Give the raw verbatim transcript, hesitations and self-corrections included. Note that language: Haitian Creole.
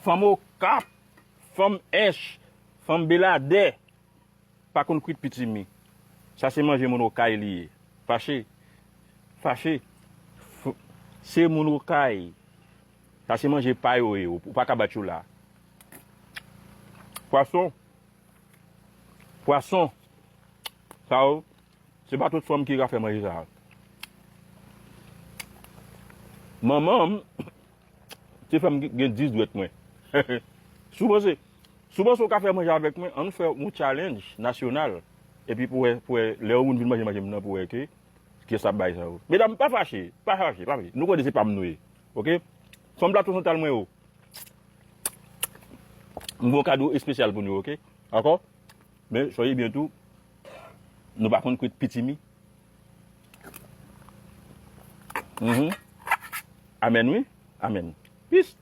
Fanm Okap, fanm Ench, fanm Beladè pa konn kwit pitimi. Sa se manje moun Okay li ye. Fache. Fache. F- se moun Okay. Sa se manje pa yo ye. Ou pa ka bat yo la. Pwason. Pwason. Sa yo, se pa tout fanm ki ka fè manje sa. Manman m, se fanm ki gen dis dwèt mwen. Si w panse, si w panse w ka fè manje avèk mwen, ann fè yon challenge nasyonal. Epi pou wè, pou wè, lè yon moun vin manje manje m nan, pou wè ke, kiyès ap bay sa yo. Medam, pa fache, pa fache, pa fache. Nou konnen se pa m nou ye. Oke? Fanm Plato Santal mwen yo. M gen yon kado espesyal pou nou, oke? Dakò? Men, sonje byen tou, nou pa konn kwit pitimi. Mhm. Amèn, wi. Amèn. Peace.